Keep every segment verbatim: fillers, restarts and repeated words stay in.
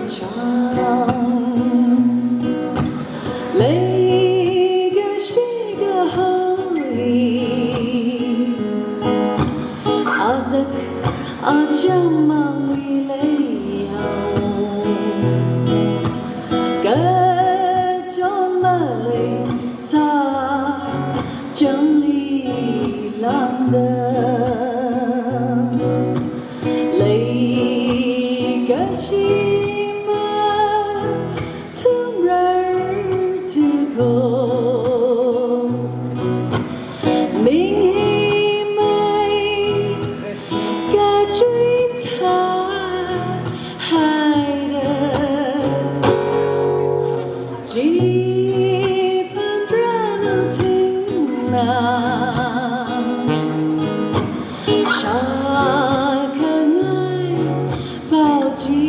chang, leikashi kahai azak acham mangli leihao, kachon maleisa changli langda, leikashi mathumrar tuko, ning hi meikachui thahaira, chi phanrālu thingna shākhangai pao chi,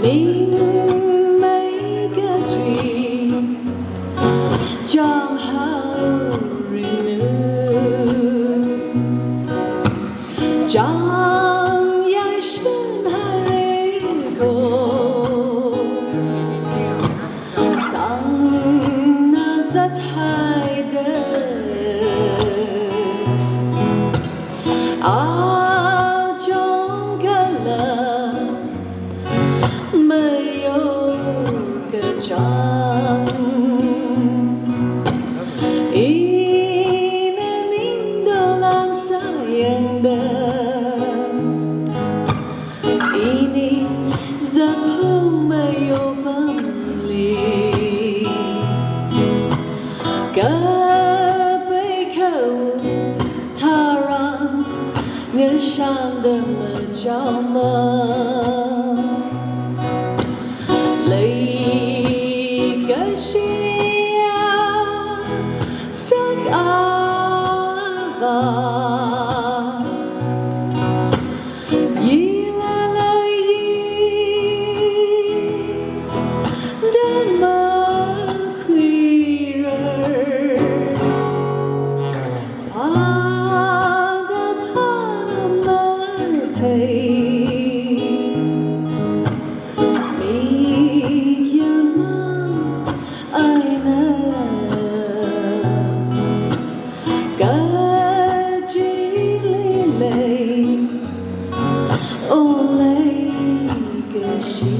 ning meikachui chāmhaoranu. Chang yaishan haireko, sangna zathaida, achon kala mayo kachang, ina ning dolan sāyangda, ini zaphung mayo pamli kapai khao tharan ngashanda machaoma. Leikashi asak ava, yilala yida makhuirar, phāda phāla mathei, mik yamang eina kachili lei, o leikashi.